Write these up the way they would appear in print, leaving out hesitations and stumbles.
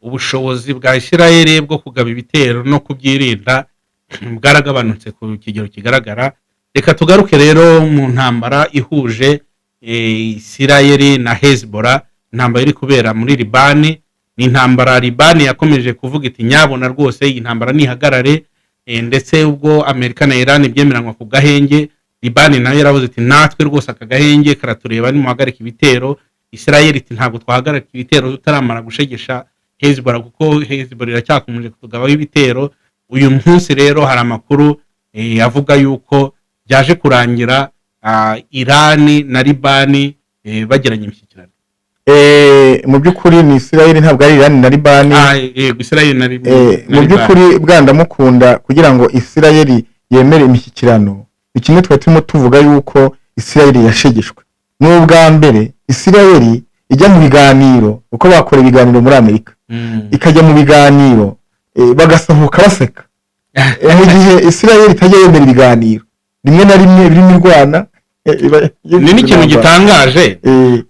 Ubushobozi bwa Isirayeli bwo kugaba ibitero no kubyirinda bwaragabanutse ku kigero kigaragara. Reka tugaruke rero mu ntambara ihuje Isirayeli na Hezbollah, intambara iri kubera muri Libani. Ni intambara Libani yakomeje kuvuga iti: "Nyabona rwose iyi ntambara nihagarare." Ndetse ubwo Amerika na Iran byemeranywa ku gahenge, Libani nayo yaravuze iti: "Natwe rwose aka gahenge karatureba, nimuhagarika ibitero." Isirayeli iti: "Ntabwo twahagarika ibitero tutaramara gushegesha Hezbollah, kuko Hezbollah iracyakomeje kutugabaho ibitero." Uyu munsi rero hari amakuru avuga yuko byaje kurangira Irani na Libani bagiranye imishyikirano. Mu by'ukuri ni Isirayeli, ntabwo ari Irani na Libani. Yego, Isirayeli na Mu Libani. by'ukuri bwandamukunda, kugira ngo Isirayeli yemere imishyikirano, ni kimwe twari turimo tuvuga yuko Isirayeli yashegeshwe. Ni ubwa mbere Isirayeli ijya mu biganiro, uko bakora ibiganiro muri Amerika, ikajya mu biganiro bagasohoka baseka. Mu gihe Isirayeli itajya yemera ibiganiro, rimwe na rimwe birimo irwana Ni n'ikintu gitangaje.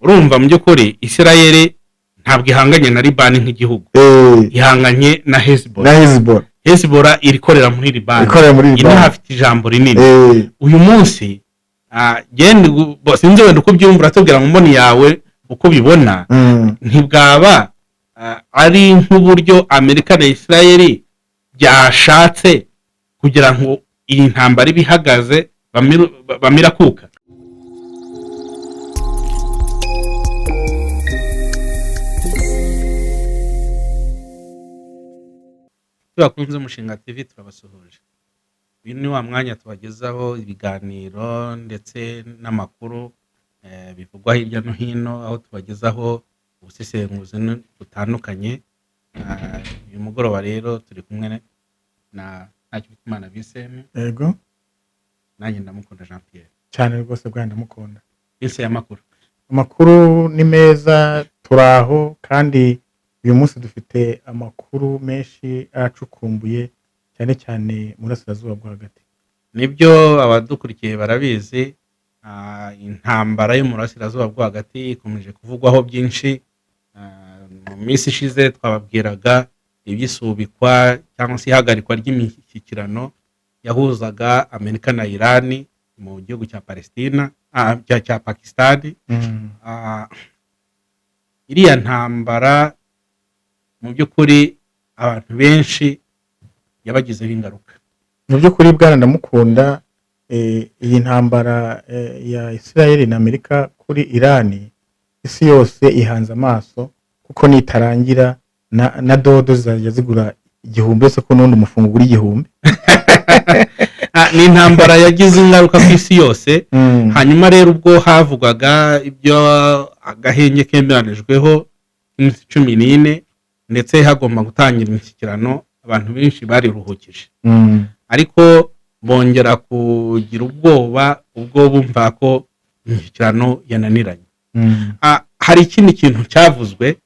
Urumva, mu by'ukuri Isirayeli ntabwo ihanganye na Libani nk'igihugu, ihanganye na Hezbollah. Na Hezbollah. Hezbollah irikorera muri Libani. Ikorera muri Libani. Inahafite ijambo rinini. Uyu munsi sinzi wenda uko ubyumva, uratubwira mu mboni yawe uko ubibona. Ntibwaba ari nk'uburyo Amerika na Isirayeli byashatse kugira ngo iyi ntambara ibe ihagaze, bamire akuka? Bakunze Umushinga TV, turabasuhuje. Uyu ni wa mwanya tubagezaho ibiganiro ndetse n'amakuru bivugwa hirya no hino, aho tubagezaho ubusesenguzi butandukanye. Uyu mugoroba rero turi kumwe na Ntakirutimana Vincent. Yego. Nanjye Ndamukunda Jean Pierre. Cyane rwose bwana Ndamukunda. Vincent, y'amakuru? Amakuru ni meza, turaho, kandi uyu munsi dufite amakuru menshi acukumbuye, cyane cyane mu burasirazuba bwo hagati. Nibyo, abadukurikiye barabizi, intambara yo mu burasirazuba bwo hagati ikomeje kuvugwaho byinshi. Mu minsi ishize twababwiraga iby'isubikwa cyangwa se ihagarikwa ry'imishyikirano yahuzaga Amerika na Irani mu gihugu cya Palestina, cya Pakistani. Iriya ntambara mu by'ukuri abantu benshi yabagizeho ingaruka. Mu by'ukuri bwana Ndamukunda, iyi ntambara ya Isirayeli na Amerika kuri Irani, isi yose ihanze amaso, kuko nitarangira na dodo zizajya zigura 1000, uretse ko n'undi umufungo ugura 1000. Ni intambara yagize ingaruka ku isi yose. Hanyuma rero ubwo havugwaga ibyo agahenge kemeranijweho iminsi 14, ndetse hagomba gutangira imishyikirano, abantu benshi bariruhukije, ariko bongera kugira ubwoba ubwo bumva ko imishyikirano yananiranye. Hari ikindi kintu cyavuzwe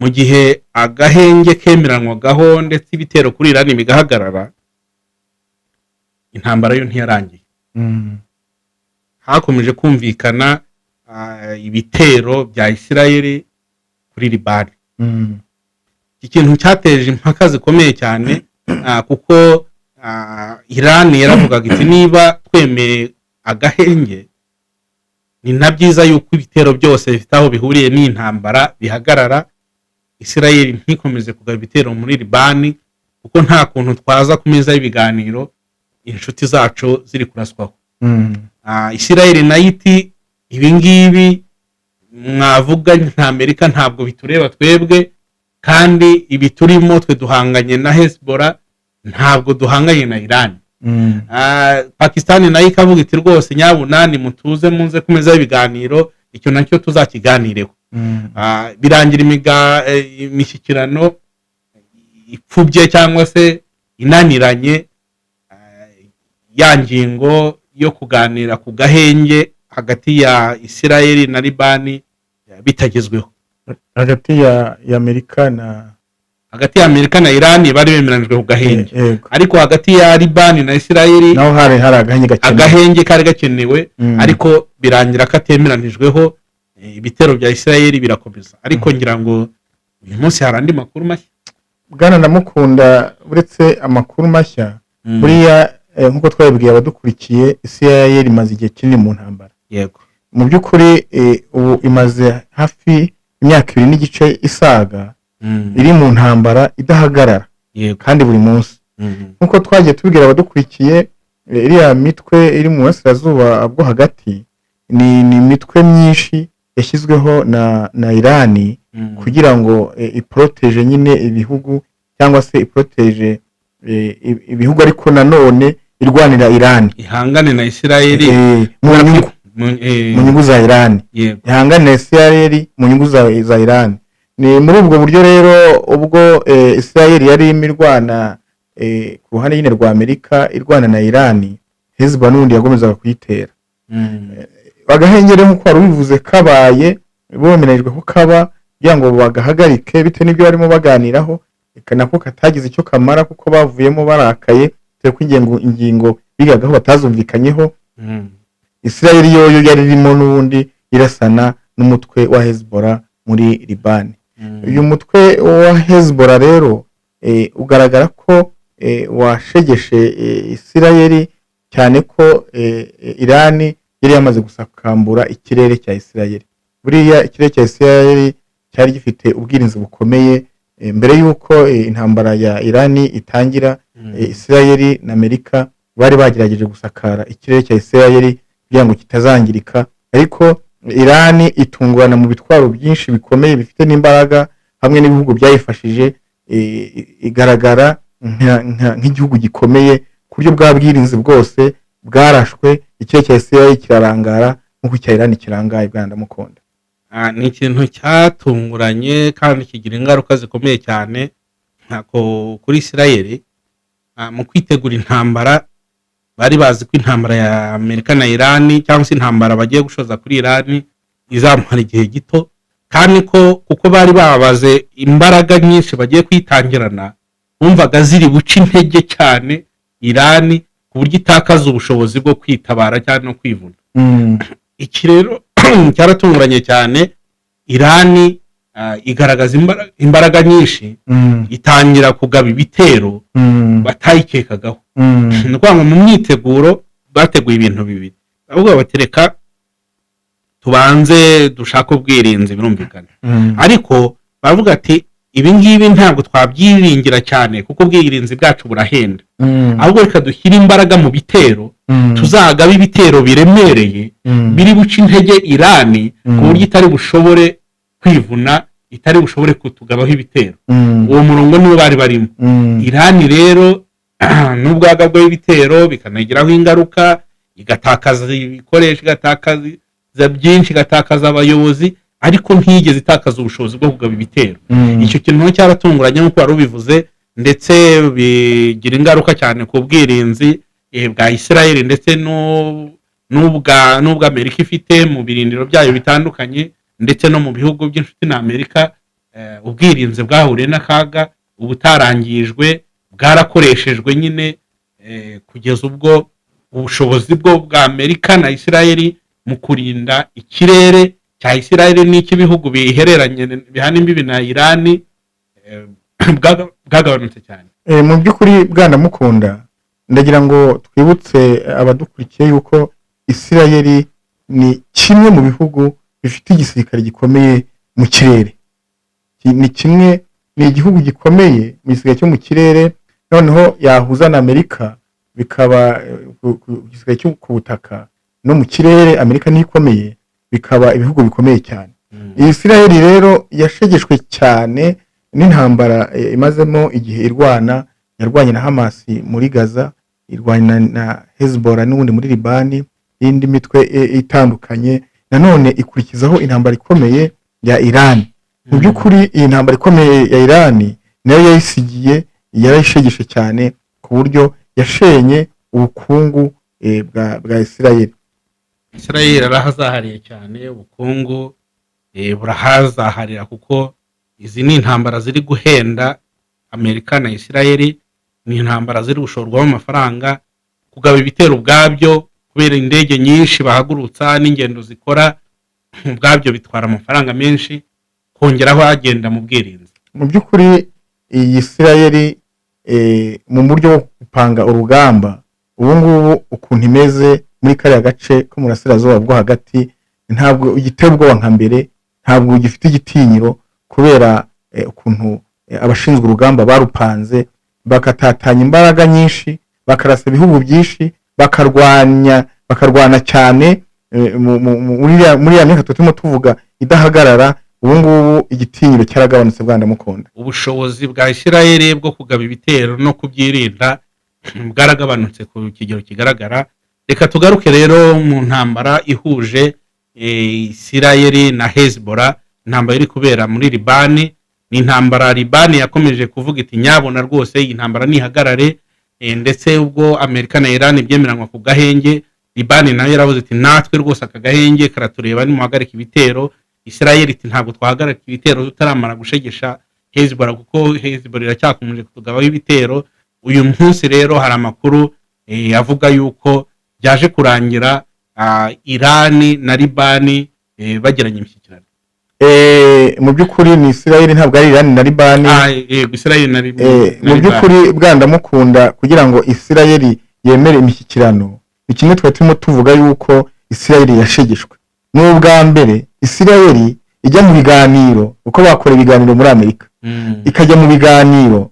mu gihe agahenge kemeranwagaho ndetse ibitero kuri Irani bigahagarara: intambara yo ntiyarangiye. Hakomeje kumvikana ibitero bya Isirayeli kuri Libani. Iki kintu cyateje impaka zikomeye cyane, kuko Irani yaravugaga iti: "Niba twemeye agahenge, ni na byiza yuko ibitero byose bifite aho bihuriye n'intambara bihagarara, Isirayeli ntikomeze kugaba ibitero muri Libani, kuko nta kuntu twaza ku meza y'ibiganiro inshuti zacu ziri kuraswaho." Isirayeli nayo iti: "Ibi ngibi mwavuga nka Amerika ntabwo bitureba twebwe, kandi ibi turimo twe duhanganye na Hezbollah, ntabwo duhanganye na Iran." Pakistan nayo ikavuga iti: "Rwose nyabunani mutuze, muze ku meza y'ibiganiro, icyo nacyo tuzakiganireho." Birangira imishyikirano ipfubye cyangwa se inaniranye, ya ngingo yo kuganira ku gahenge hagati ya Isirayeli na Libani bitagezweho. Hagati ya Amerika na Hagati ya Amerika na Irani bari bemeranijwe ku gahenge, Yego. ariko hagati ya Libani na Isirayeli naho hari agahenge gakenewe. Agahenge kari gakenewe, ariko birangira katemeranijweho. Ibitero bya Isirayeli birakomeza, ariko ngira ngo Uyu munsi hari andi makuru mashya. Bwana Ndamukunda, uretse amakuru mashya, buriya nk'uko twabibwiye abadukurikiye, Isirayeli imaze igihe kinini mu ntambara. Mu by'ukuri ubu imaze hafi imyaka 2.5 isaga iri mu ntambara idahagarara kandi buri munsi. Nk'uko twagiye tubwira abadukurikiye, iriya mitwe iri mu burasirazuba bwo hagati ni imitwe myinshi yashyizweho na Irani kugira ngo iporoteje nyine ibihugu, cyangwa se iporoteje ibihugu, ariko nanone irwanira Irani, ihangane na Isirayeli mu nyungu mu nyungu za Irani, ihangane na Isirayeli mu nyungu za Irani. Ni muri ubwo buryo rero ubwo Isirayeli yari irimo irwana ku ruhande nyine rwa Amerika, irwana na Irani, Hezbollah n'ubundi yagomezaga kuyitera. Agahengere, nk'uko wari ubivuze, kabaye bemeranyijwe ko kaba kugira ngo bagahagarike bitewe n'ibyo barimo baganiraho, reka nako katagize icyo kamara kuko bavuyemo barakaye bitewe ko ingingo bigagaho batazumvikanyeho. Isirayeli yoyo yari irimo n'ubundi irasana n'umutwe wa Hezbollah muri Libani. Uyu mutwe wa Hezbollah rero ugaragara ko washegeshe Isirayeli cyane, ko Irani yari yamaze gusakambura ikirere cya Isirayeli. Buriya ikirere cya Isirayeli cyari gifite ubwirinzi bukomeye mbere y'uko intambara ya Irani itangira. Isirayeli na Amerika bari bagerageje gusakara ikirere cya Isirayeli kugira ngo kitazangirika, ariko Irani itungurana mu bitwaro byinshi bikomeye bifite n'imbaraga hamwe n'ibihugu byayifashije, igaragara nk'igihugu gikomeye ku buryo bwa bwirinzi bwose bwarashwe, ikirere cya Isirayeli kirarangara nk'uko icya Irani kirangaye. Bwana Ndamukunda. Ni ikintu cyatunguranye kandi kigira ingaruka zikomeye cyane ntako kuri Isirayeli. Mu kwitegura intambara, bari bazi ko intambara ya Amerika na Irani, cyangwa se intambara bagiye gushoza kuri Irani, izamara igihe gito, kandi ko kuko bari babaze imbaraga nyinshi bagiye kwitangirana, bumvaga ziri buce intege cyane Irani ku buryo itakaza ubushobozi bwo kwitabara cyangwa no kwivuna. Iki rero cyaratunguranye cyane. Irani igaragaza imbaraga nyinshi, itangira kugaba ibitero batayikekagaho. Ni ukuvuga ngo mu myiteguro bateguye ibintu bibiri. Ahubwo batereka tubanze dushake ubwirinzi, birumvikana, ariko baravuga ati ibi ngibi ntabwo twabyiringira cyane kuko ubwirinzi bwacu burahenda, ahubwo reka dushyire imbaraga mu bitero, tuzagabe ibitero biremereye biri buce intege Irani ku buryo itari bushobore kwivuna, itari bushobore kutugabaho ibitero. Uwo murongo niwo bari barimo. Irani rero nubwo yagabwaho ibitero bikanagiraho ingaruka, igatakaza ibikoresho, igatakaza byinshi, igatakaza abayobozi, ariko ntiyigeze itakaza ubushobozi bwo kugaba ibitero. Icyo kintu naho cyaratunguranye nk'uko wari ubivuze, ndetse bigira ingaruka cyane ku bwirinzi bwa Isirayeli ndetse n'ubwa Amerika ifite mu birindiro byayo bitandukanye, ndetse no mu bihugu by'inshuti na Amerika. Ubwirinzi bwahuriye n'akaga, ubutarangijwe bwarakoreshejwe nyine, kugeza ubwo ubushobozi bwo bwa Amerika na Isirayeli mu kurinda ikirere cya Isirayeli n'icy'ibihugu bihereranye bihana imbibi na Irani bwagabanutse cyane. Mu by'ukuri bwana Mukunda, ndagira ngo twibutse abadukurikiye yuko Isirayeli ni kimwe mu bihugu bifite igisirikare gikomeye mu kirere. Ni kimwe, ni igihugu gikomeye mu gisirikare cyo mu kirere, noneho yahuza na Amerika bikaba ku gisirikare cyo ku butaka no mu kirere Amerika niyo ikomeye, bikaba ibihugu bikomeye cyane. Isirayeli rero yashegeshwe cyane n'intambara imazemo igihe irwana. Yarwanye na Hamas muri Gaza, irwanya na Hezbollah n'ubundi muri Libani n'indi mitwe itandukanye, nanone ikurikizaho intambara ikomeye ya Iran. Mu by'ukuri iyi ntambara ikomeye ya Iran nayo yayisigiye, yarayishegeshe cyane ku buryo yashenye ubukungu bwa Isirayeli. Isirayeli arahazahariye cyane, ubukungu burahazaharira, kuko izi ni intambara ziri guhenda Amerika na Isirayeli, ni intambara ziri gushorwamo amafaranga, kugaba ibitero ubwabyo kubera indege nyinshi bahagurutsa n'ingendo zikora ubwabyo bitwara amafaranga menshi, kongeraho agenda mu bwirinzi. Mu by'ukuri iyi Isirayeli mu buryo bwo gupanga urugamba ubu ngubu ukuntu imeze muri kariya gace ko mu burasirazuba bwo hagati, ntabwo ugiteye ubwoba nka mbere, ntabwo ugifite igitinyiro kubera ukuntu abashinzwe urugamba barupanze, bakatatanya imbaraga nyinshi, bakarasa ibihugu byinshi, bakarwanya, bakarwana cyane muri ya myaka turimo tuvuga idahagarara. Ubu ngubu igitinyiro cyaragabanutse, bwana Mukunda. Ubushobozi bwa Isirayeli bwo kugaba ibitero no kubyirinda bwaragabanutse ku kigero kigaragara. Reka tugaruke rero mu ntambara ihuje Isirayeli na Hezbollah, intambara iri kubera muri Libani. Ni intambara Libani yakomeje kuvuga iti: "Nyabona rwose iyi ntambara nihagarare." Ndetse ubwo Amerika na Iran byemeranywa ku gahenge, Libani nayo yaravuze iti: "Natwe rwose aka gahenge karatureba, nimuhagarika ibitero." Isirayeli iti: "Ntabwo twahagarika ibitero tutaramara gushegesha Hezbollah, kuko Hezbollah iracyakomeje kutugabaho ibitero." Uyu munsi rero hari amakuru avuga yuko byaje kurangira Irani na Libani bagiranye imishyikirano. Mu by'ukuri ni Isirayeli, ntabwo ari Irani na Libani. Yego, Isirayeli na Mu Libani. by'ukuri, bwana Ndamukunda, kugira ngo Isirayeli yemere imishyikirano, ni kimwe twari turimo tuvuga yuko Isirayeli yashegeshwe. Ni ubwa mbere Isirayeli ijya mu biganiro, uko bakora ibiganiro muri Amerika, ikajya mu biganiro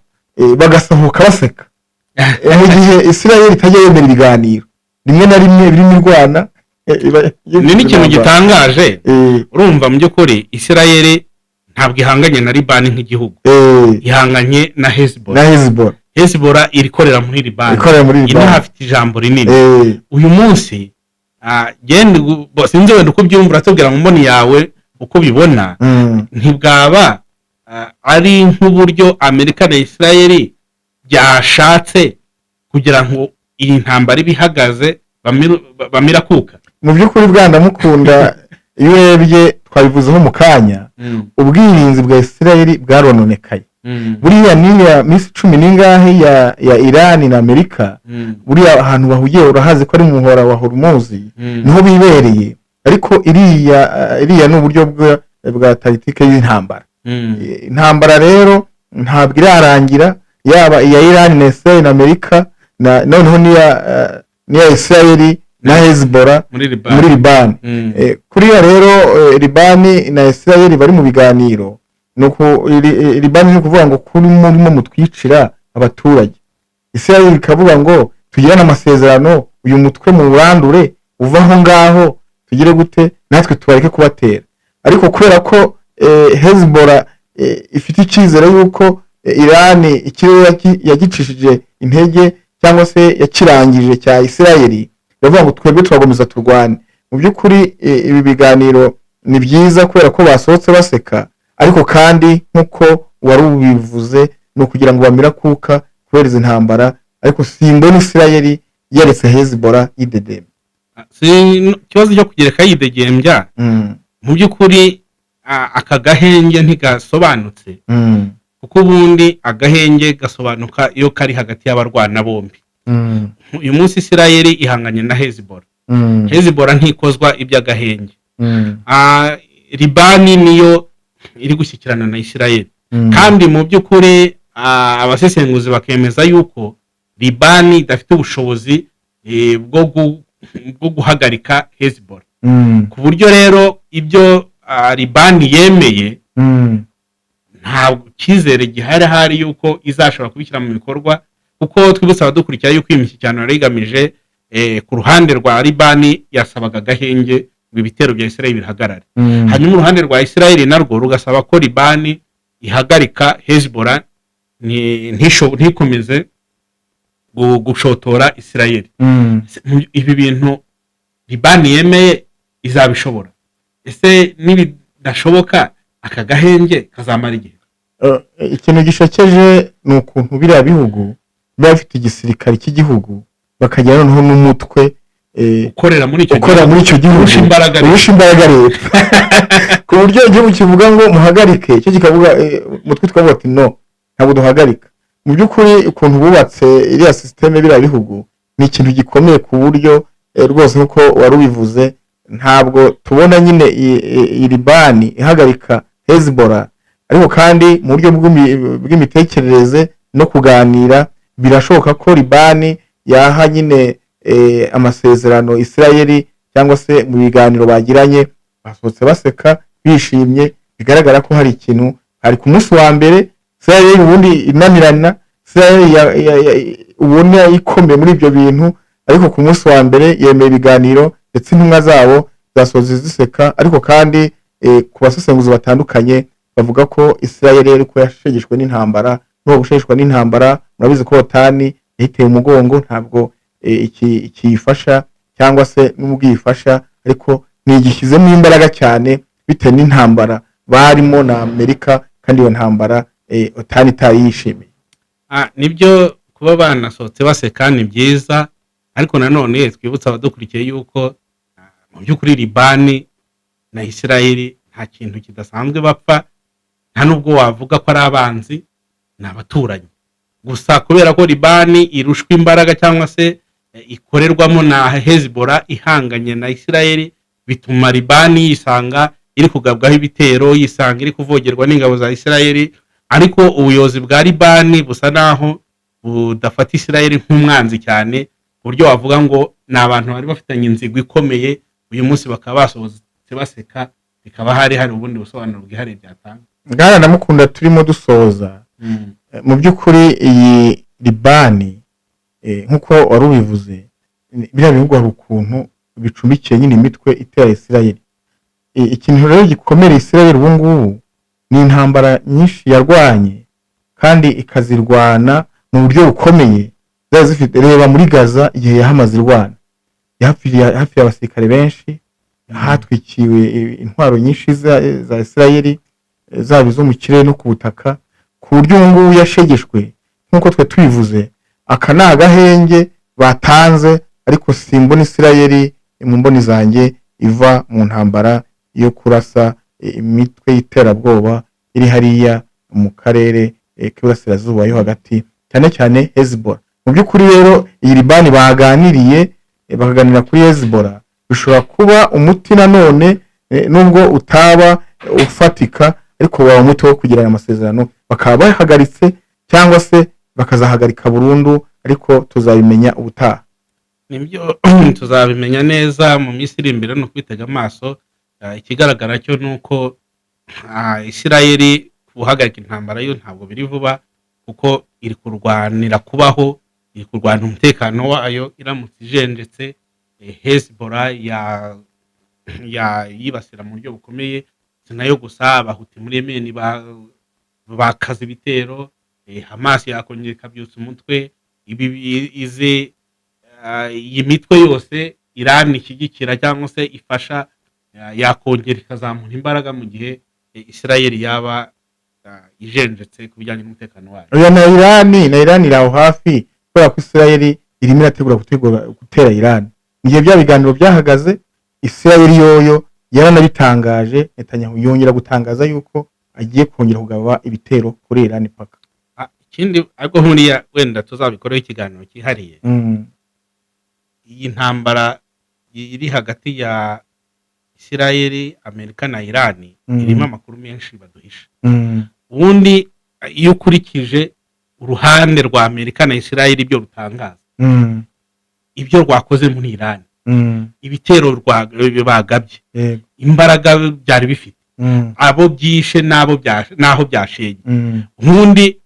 bagasohoka baseka. Mu gihe Isirayeli itajya yemera ibiganiro, rimwe na rimwe birimo irwana Ni n'ikintu gitangaje. Urumva, mu by'ukuri Isirayeli ntabwo ihanganye na Libani nk'igihugu, ihanganye na na Hezbollah. Hezbollah. Hezbollah irikorera muri Libani, ikorera muri Libani. Inahafite ijambo rinini. Uyu munsi sinzi wenda uko ubyumva, uratubwira mu mboni yawe uko ubibona. Ntibwaba ari nk'uburyo Amerika na Isirayeli byashatse kugira ngo iyi ntambara ibe ihagaze, bamira kuka? Mu by'ukuri, bwana Ndamukunda, iyo urebye, twabivuzeho mu kanya, ubwirinzi bwa Isirayeli bwarononekaye. Buriya n'iya minsi cumi n'ingahe ya Irani na Amerika, buriya ahantu bahugiye urahazi ko ari mu muhora wa Hormuzi, niho bibereye. Ariko iriya ni uburyo bwa tactique y'intambara. Intambara rero ntabwo irarangira, yaba iya Irani na Israel na Amerika, na noneho n'iya Israel na Hezbollah muri Libani. Muri Libani. Kuriya rero Libani na Israel bari mu biganiro, nuko Libani ni ukuvuga ngo kuri murimo mutwicira abaturage, Israel ikavuga ngo tugirane amasezerano, uyu mutwe muwurandure uva aho ngaho, tugire gute natwe tubareke kubatera. Ariko kubera ko Hezbollah ifite icyizere yuko Irani ikirere yagicishije intege cyangwa se yakirangije cya Israel, baravuga ngo twebwe turakomeza turwane. Mu by'ukuri ibi biganiro ni byiza kubera ko basohotse baseka, ariko kandi nk'uko wari ubivuze, ni ukugira ngo bamire akuka kubera izi ntambara. Ariko simbona Isirayeli yaretse Hezbollah yidedembya. Si ikibazo cyo kugereka yidegembya. Mu by'ukuri aka gahenge ntigasobanutse, kuko ubundi agahenge gasobanuka iyo kari hagati y'abarwana bombi. Uyu munsi Isirayeli ihanganye na Hezbollah. Hezbollah ntikozwa iby'agahenge. Libani niyo iri gushyikirana na Isirayeli, kandi mu by'ukuri abasesenguzi bakemeza yuko Libani idafite ubushobozi bwo guhagarika Hezbollah, ku buryo rero ibyo Libani yemeye ntabwo icyizere gihari ahari yuko izashobora kubishyira mu bikorwa. Kuko twibutsa abadukurikira yuko iyi mishyikirano yari igamije ku ruhande rwa Libani yasabaga agahenge ngo ibitero bya Israel bihagarare, hanyuma uruhande rwa Israel narwo rugasaba ko Libani ihagarika Hezbollah ntikomeze gushotora Israel. Ibi bintu Libani yemeye izabishobora? Ese nibidashoboka aka gahenge kazamara igihe? Ikintu gishekeje ni ukuntu biriya bihugu biba bifite igisirikare cy'igihugu, bakagira noneho n'umutwe ukorera muri icyo ukorera muri icyo gihugu, urusha imbaraga leta. Urusha imbaraga leta, ku buryo igihugu kivuga ngo muhagarike, icyo kikavuga umutwe tukavuga ati: "No, ntabwo duhagarika." Mu by'ukuri ukuntu bubatse iriya système biriya bihugu ni ikintu gikomeye, ku buryo rwose nk'uko wari ubivuze, ntabwo tubona nyine iyi Libani ihagarika Hezbollah. Ariko kandi mu buryo bw'imitekerereze no kuganira, birashoboka ko Libani yaha nyine amasezerano Isirayeli, cyangwa se mu biganiro bagiranye basohotse baseka bishimye, bigaragara ko hari ikintu. Hari ku munsi wa mbere Isirayeli ubundi inanirana, Isirayeli ubona ikomeye muri ibyo bintu, ariko ku munsi wa mbere yemeye ibiganiro, ndetse intumwa zabo zasohotse ziseka. Ariko kandi ku basesenguzi batandukanye bavuga ko Isirayeli ariko yashegeshwe n'intambara. N'uwo gushegeshwa n'intambara, murabizi ko OTAN yayiteye umugongo, ntabwo ikiyifasha cyangwa se n'ubwo iyifasha ariko ntigishyizemo imbaraga cyane bitewe n'intambara barimo na Amerika, kandi iyo ntambara OTAN itari yishimiye. Nibyo, kuba banasohotse baseka ni byiza, ariko nanone twibutsa abadukurikiye yuko mu by'ukuri Libani na Isirayeli nta kintu kidasanzwe bapfa, nta nubwo wavuga ko ari abanzi, ni abaturanyi gusa. Kubera ko Libani irushwa imbaraga cyangwa se ikorerwamo na Hezbollah ihanganye na Isirayeli, bituma Libani yisanga iri kugabwaho ibitero, yisanga iri kuvogerwa n'ingabo za Isirayeli. Ariko ubuyobozi bwa Libani busa naho budafata Isirayeli nk'umwanzi cyane, ku buryo wavuga ngo ni abantu bari bafitanye inzigo ikomeye, uyu munsi bakaba basohotse baseka, bikaba hari ubundi busobanuro bwihariye byatanga. Bwana Ndamukunda, turimo dusoza. Mu by'ukuri iyi Libani, nk'uko wari ubivuze, biriya bihugu hari ukuntu bicumbikiye nyine imitwe itera Isirayeli. Ikintu rero gikomera Isirayeli ubu ngubu ni intambara nyinshi yarwanye kandi ikazirwana mu buryo bukomeye zari zifite. Reba muri Gaza igihe yahamaze irwana, yapfiriye hafi y'abasirikare benshi, hatwikiwe intwaro nyinshi za Isirayeli, zaba izo mu kirere no ku butaka, ku buryo ubu ngubu yashegeshwe nk'uko twe tubivuze. Aka ni agahenge batanze, ariko simbona Isirayeli mu mboni zanjye iva mu ntambara yo kurasa imitwe y'iterabwoba iri hariya mu karere k'iburasirazuba yo hagati, cyane cyane Hezbollah. Mu by'ukuri rero iyi Libani baganiriye, bakaganira kuri Hezbollah, bishobora kuba umuti nanone, nubwo utaba ufatika, ariko waba umuti wo kugirana amasezerano, bakaba bahagaritse cyangwa se bakazahagarika burundu, ariko tuzabimenya ubutaha. Nibyo, tuzabimenya neza mu minsi iri imbere, no kwitega amaso. Ikigaragara cyo ni uko Isirayeli guhagarika intambara yo ntabwo biri vuba, kuko iri kurwanira kubaho, iri kurwanira umutekano wayo. Iramutse ijenjetse, Hezbollah ya yibasira mu buryo bukomeye. Si nayo gusa, Abahuti muri Yemen bakaza ibitero, Hamas yakongera ikabyutsa umutwe. Ibi izi iyi mitwe yose Iran ishyigikira cyangwa se ifasha, yakongera ikazamura imbaraga mu gihe Israel yaba ijenjetse ku bijyanye n'umutekano wayo. Oya, na Irani iri aho hafi, kubera ko Isirayeli irimo irategura gutegura gutera Irani. Mu gihe bya biganiro byahagaze, Isirayeli yoyo yaranabitangaje, Netanyahu yongera gutangaza yuko agiye kongera kugaba ibitero kuri Irani paka. Ikindi ariko nkuriya wenda tuzabikoreho ikiganiro cyihariye, iyi ntambara iri hagati ya Isirayeli, Amerika na Irani irimo amakuru menshi baduhisha. Ubundi iyo ukurikije uruhande rwa Amerika na Isirayeli, ibyo rutangaza, ibyo rwakoze muri Irani, ibitero bagabye, imbaraga byari bifite, abo byishe n'aho byashenye, ubundi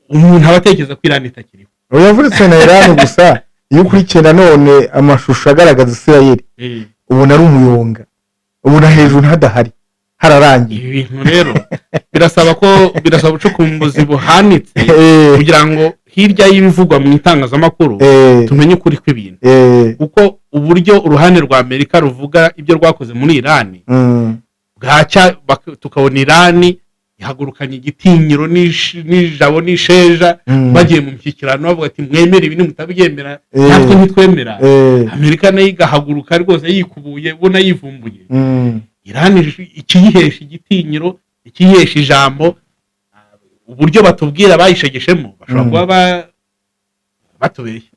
umuntu aba atekereza ko Irani itakiriho. Oya, yavunitse na Irani gusa. Iyo ukurikiye nanone amashusho agaragaza Isirayeli, ubona ari umuyonga, ubona hejuru hadahari, hararangiye. Ibi bintu rero birasaba ubucukumbuzi buhanitse kugira ngo hirya y'ibivugwa mu itangazamakuru tumenye ukuri kw'ibintu, kuko uburyo uruhande rwa Amerika ruvuga ibyo rwakoze muri Irani, bwacya tukabona Irani ihagurukanye igitinyiro n'ijabo n'isheja, bagiye mu mishyikirano bavuga ati: "Mwemere ibi, nimutabyemera natwe ntitwemera." Amerika nayo igahaguruka rwose yikubuye, ubona yivumbuye. Irani ikiyihesha igitinyiro, ikiyihesha ijambo, uburyo batubwira bayishegeshemo, bashobora kuba batubeshya.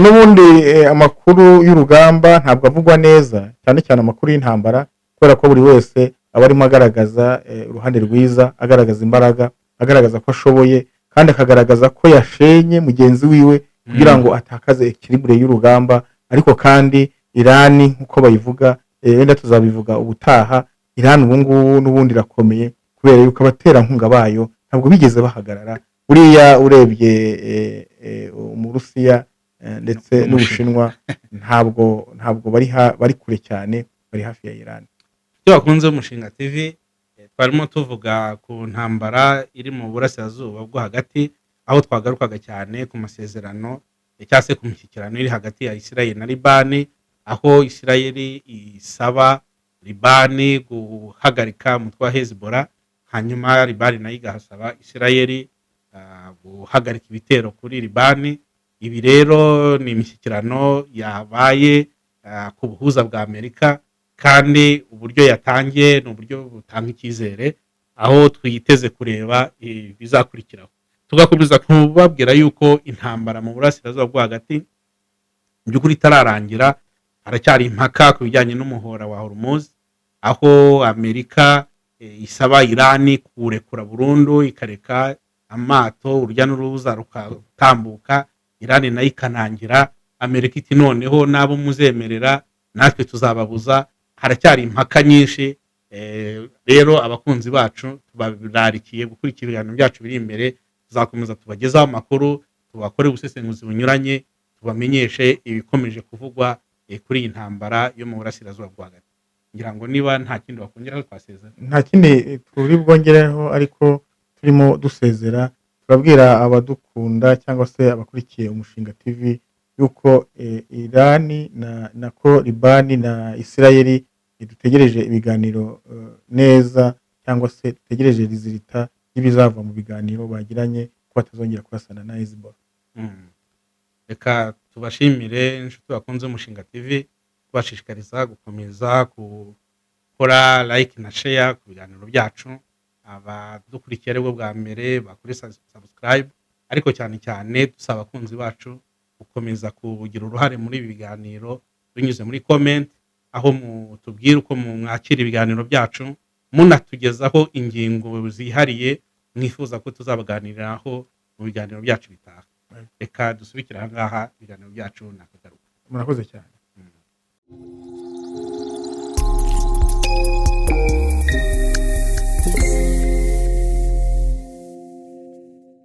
N'ubundi amakuru y'urugamba ntabwo avugwa neza, cyane cyane amakuru y'intambara, kubera ko buri wese aba arimo agaragaza uruhande rwiza, agaragaza imbaraga, agaragaza ko ashoboye, kandi akagaragaza ko yashenye mugenzi wiwe kugira ngo atakaze équilibre y'urugamba. Ariko kandi Irani, nk'uko bayivuga, wenda tuzabivuga ubutaha, Irani ubu ngubu n'ubundi irakomeye, kubera yuko abaterankunga bayo ntabwo bigeze bahagarara. Buriya urebye Umurusiya ndetse N'Ubushinwa. n'Ubushinwa ntabwo bari kure cyane, bari hafi ya Irani. Ibyo bakunze Umushinga TV, twarimo tuvuga ku ntambara iri mu Burasirazuba bwo Hagati, aho twagarukaga cyane ku masezerano, cyangwa se ku mishyikirano iri hagati ya Isirayeli na Libani, aho Isirayeli isaba Libani guhagarika umutwe wa Hezbollah, hanyuma Libani nayo igahasaba Isirayeli guhagarika ibitero kuri Libani. Ibi rero ni imishyikirano yabaye ku buhuza bwa Amerika, kandi uburyo yatangiye ni uburyo butanga icyizere, aho twiteze kureba ibizakurikiraho. Tugakomeza kubabwira yuko intambara mu Burasirazuba bwo Hagati mu by'ukuri itararangira. Haracyari impaka ku bijyanye n'umuhora wa Hormuz, aho Amerika isaba Irani kuwurekura burundu, ikareka amato, urujya n'uruza rukatambuka. Irani nayo ikanangira. Amerika iti: "Noneho n'abo muzemerera natwe tuzababuza." Haracyari impaka nyinshi. Rero abakunzi bacu tubararikiye gukurikira ibiganiro byacu biri imbere. Tuzakomeza tubagezaho amakuru, tubakore ubusesenguzi bunyuranye, tubamenyeshe ibikomeje kuvugwa kuri iyi ntambara yo mu Burasirazuba bwo Hagati. Ngira ngo niba nta kindi wakongeraho, twasezera. Nta kindi turi bwongereho, ariko turimo dusezera turabwira abadukunda cyangwa se abakurikiye Umushinga TV yuko Irani na nako Libani na Isirayeli dutegereje ibiganiro neza, cyangwa se dutegereje résultat y'ibizava mu biganiro bagiranye, ko batazongera kurasana na Hezbollah. Reka tubashimire, inshuti bakunze Umushinga TV, tubashishikariza gukomeza gukora like na share ku biganiro byacu. Abadukurikiye aribwo bwa mbere bakore subscribe, ariko cyane cyane dusaba abakunzi bacu gukomeza kugira uruhare muri ibi biganiro binyuze muri comment, aho mutubwira uko mwakira ibiganiro byacu, munatugezaho ingingo zihariye mwifuza ko tuzabaganiriraho mu biganiro byacu bitaha. Reka dusubikire aha ngaha ibiganiro byacu, nakagaruka. Murakoze cyane.